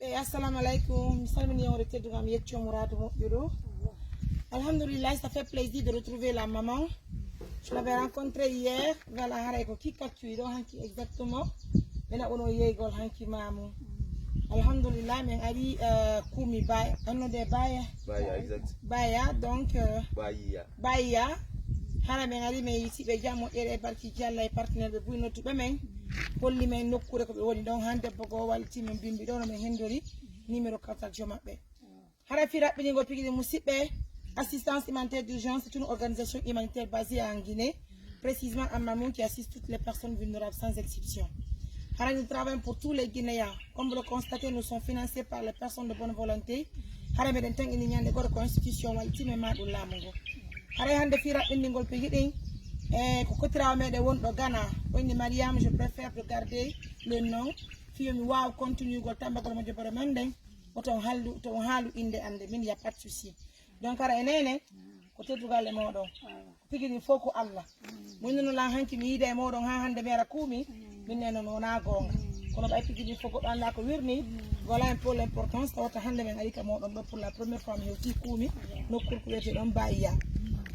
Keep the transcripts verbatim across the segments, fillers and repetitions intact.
Eh, assalamu alaikum. Mi salmini on teddugal, mi yecci on muraadu moƴƴuɗo. Alhamdulillah, ça fait plaisir de retrouver la maman. Je l'avais rencontrée hier. Voilà, haray ko kikka cuuɗo hanki exactement. Ɓena ono yeygol hanki mamu. Alhamdulillah, min ari, euh, Kumi Baya. Anno de Baya. Baya, exact. Baya, donc, euh, Baya. Baya. Hara min ari min yii ɓe jam moƴƴere e barki Jalla e partenaire ɓe buy nodduɓe men. Holli men nokkuure ko ɓe woni ɗon han debbo goo walliti min bimbi ɗon no min hendori numéro carte d'identité maɓɓe. Hara fii raɓɓiningol pigiri musiɓɓe, assistance humanitaire d'urgence, c'est une organisation humanitaire basée en Guinée, précisément à Mamoun qui assiste toutes les personnes vulnérables sans exception. Hara nous travaillons pour tous les Guinéens. Comme vous le constatez, nous sommes financés par les personnes de bonne volonté. Hara meɗen tan ini ñande goɗo ko institution walla time ma ɗum laamu ngu. Haray hannde fii raɓɓiningol pigi ɗin, e ko kotirawo meɗen wonɗo Ghana, o inni Mariam, je préfère de garder le nom. Fii yo mi waaw continuer gol tambagol mo joboro men ɗen. Woto on haaldu, to on haalu innde an nde min, y a pas de souci. Donc hara e nene, ko teddugal e moɗon. Ko pigi ɗin fof ko Allah. Mo innuno lan hanki mi yiida e moɗon ha hannde mi ara Kumi, min nene no wona goonga. Kono ɓay pigi ɗin fof goɗɗo annda ko wirni, voilà un peu l'importance, tawata hannde min ari ka moɗon ɗo pour la première fois mi hewti Kumi, nokkuure ko wiyetee ɗon Baya.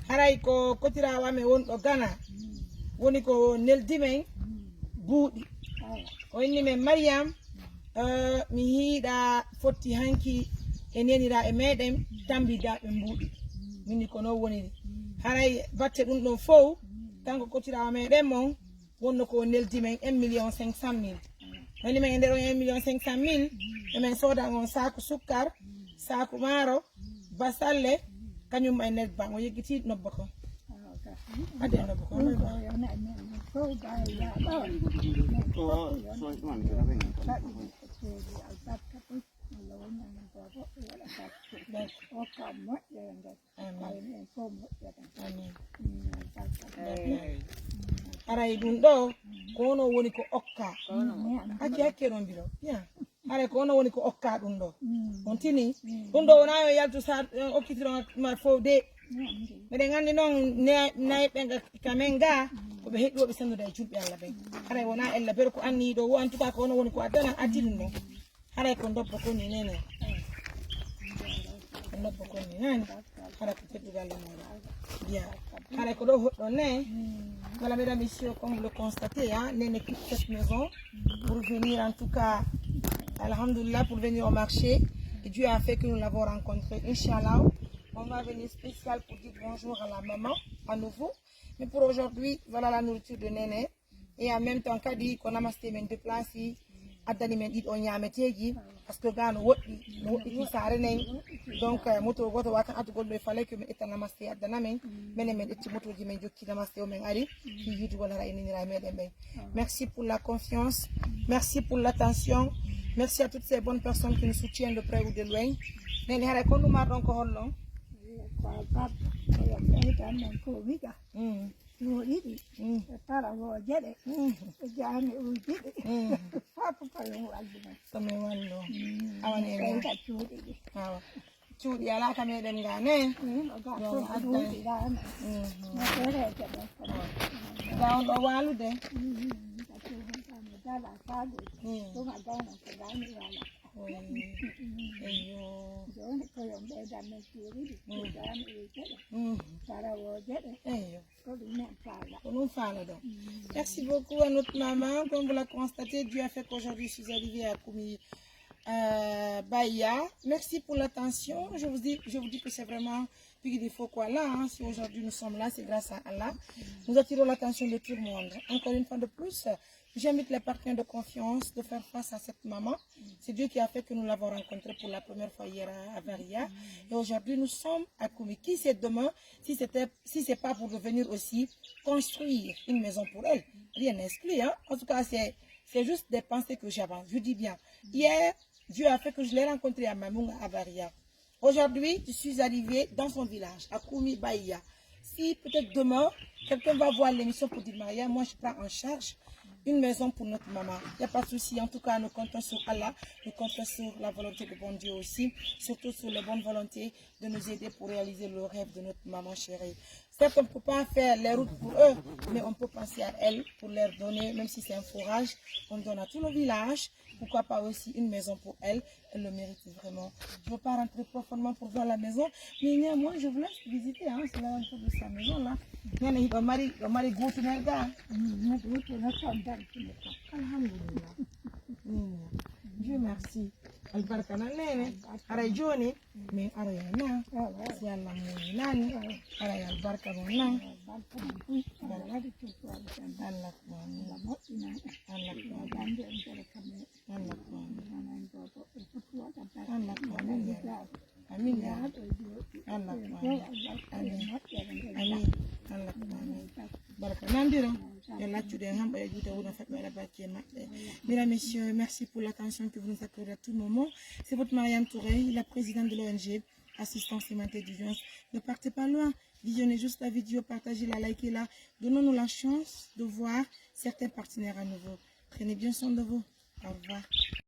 Haray ko kotirawo amen wonɗo Ghana, woni ko neldi men buuɗi. O inni men Mariam, Eh, mi hiiɗa fotti hanki e nenira e meɗen tambidaɓe mbuuɗi. Min ni ko non woniri. Haray batte ɗum ɗon fow, kanko kotirawo meɗen mon, wonno ko neldi men un million cinq cent mille. Woni men e nder on un million cinq cent mille, emen sooda on saaku sukkar, saaku maaro, basalle, kañum e nelba. O yeggiti nobba ko. Ade nobba ko. Amin. Amin. Haray ɗum ɗo ko ono woni ko okka. Acci hakke ɗon bilo. Ya. Haray ko ono woni ko okka ɗum ɗo. On tini. Ɗum ɗo wona yo yaltu sa okkitiron ma fow de. Miɗen anndi noon nayɓe ka men ga ko ɓe heɗɗuɓe sendude e julɓe Allah ɓen. Haray wona ella bere ko anni ɗo wo en tout cas ko ono woni ko addana addi ɗum ɗon. Haray ko ndobbo koni nene. Ko ndobbo koni nani. Haray ko teddugal e moɗon. Bien. Haray ko ɗo hoɗɗon ne. Voilà, mesdames, messieurs, comme vous le constatez, hein, Nene quitte cette maison pour venir, en tout cas, alhamdulillah, pour venir au marché. Et Dieu a fait que nous l'avons rencontré. Inch'Allah, on va venir spécial pour dire bonjour à la maman à nouveau. Mais pour aujourd'hui, voilà la nourriture de Nene. Et en même temps kadi ko namaste men déplacé addani men ɗiɗo ñaameteeji, parce que ga no woɗɗi, no woɗɗiti saare nen. Donc, eh, moto goto watan addugol ɗo, il fallait que mi ƴetta namaste addana men. Menen men ƴetti motoji men jokki namaste o men ari fii yiidugol hara e nenira meɗen ɓen. Merci pour la confiance, merci pour l'attention, merci à toutes ces bonnes personnes qui nous soutiennent de près ou de loin. Nene, haray ko ɗum marɗon ko holno? Ko yo ɓeydan men ko wiga. Mm. Ɗiɗi, mm, e parawooje ɗe, mm, e jaami uji ɗi. Mm. Fof ko yo wallu men. Ko men wallu. Mm. Awa ne ɓeyda cuuɗi ɗi. Awa. Cuuɗi alaa ka meɗen ga ne. Mm, o ga ɗum adda. Cuuɗi ga ne. Mm. No ɗereeje ɗe. Awa. Ga on ɗo waalude. Mm, ka cuuɗi ga ne dala sago. Mm. Ɗum a gawna ko ga ne wala. Oy. Mm, mm, mm. Eyyo. Jooni ko yo ɓeydan men cuuɗi ɗi. Mm. Ko ga ne wiyete ɗe. Mm. Parawooje ɗe. Eyyo. Ko ɗum faala ɗon. Merci beaucoup à notre maman. Comme vous la constatez, Dieu a fait qu'aujourd'hui je suis arrivée à Kumi, euh, Baya. Merci pour l'attention. Je vous dis, je vous dis que c'est vraiment pigi ɗin fof ko Allah, hein. Si aujourd'hui nous sommes là, c'est grâce à Allah. Nous attirons l'attention de tout le monde. Encore une fois de plus, j'invite les partenaires de confiance de faire face à cette maman. C'est Dieu qui a fait que nous l'avons rencontrée pour la première fois hier à, à Varia. Et aujourd'hui, nous sommes à Kumi. Qui sait demain, si c'était, si c'est pas pour revenir aussi construire une maison pour elle. Rien n'est exclu, hein. En tout cas, c'est, c'est juste des pensées que j'avance. Je dis bien. Hier, Dieu a fait que je l'ai rencontrée à Mamoun à Varia. Aujourd'hui, je suis arrivée dans son village, à Kumi Bahia. Si peut-être demain, quelqu'un va voir l'émission pour dire, Maria, moi je prends en charge une maison pour notre maman. Il n'y a pas de souci. En tout cas, nous comptons sur Allah, nous comptons sur la volonté de bon Dieu aussi, surtout sur les bonnes volontés de nous aider pour réaliser le rêve de notre maman chérie. Certes, on ne peut pas faire les routes pour eux, mais on peut penser à elles pour leur donner, même si c'est un forage, on donne à tout le village. Pourquoi pas aussi une maison pour elle ? Elle le mérite vraiment. Je ne veux pas rentrer profondément pour voir la maison, mais néanmoins, je vous laisse visiter, hein, c'est l'alentour de sa maison là. Nene, hiɗo mari, ɗo mari guutunel ga. Alhamdulillah. Mm. Dieu merci. Albarka nan nene. Aray joni, mais aray na. Si Allah mo nani, aray albarka mo nan. Allah ko amin. Allah ko amin. Allah ko amin. Allah ko amin. Amin ya Rabbi. Amin ya Rabbi. Amin. Amin. Amin. Allah ko amin. Barka nandiro. Yo laccude en hamɓe e juuta wuro faɗɗo ala barke maɓɓe. Mesdames, messieurs, merci pour l'attention que vous nous accordez à tout moment. C'est votre Mariam Touré, la présidente de l'O N G Assistance Humanitaire d'Urgence. Ne partez pas loin. Visionnez juste la vidéo, partagez-la, likez-la. Donnons-nous la chance de voir certains partenaires à nouveau. Prenez bien soin de vous. Au revoir.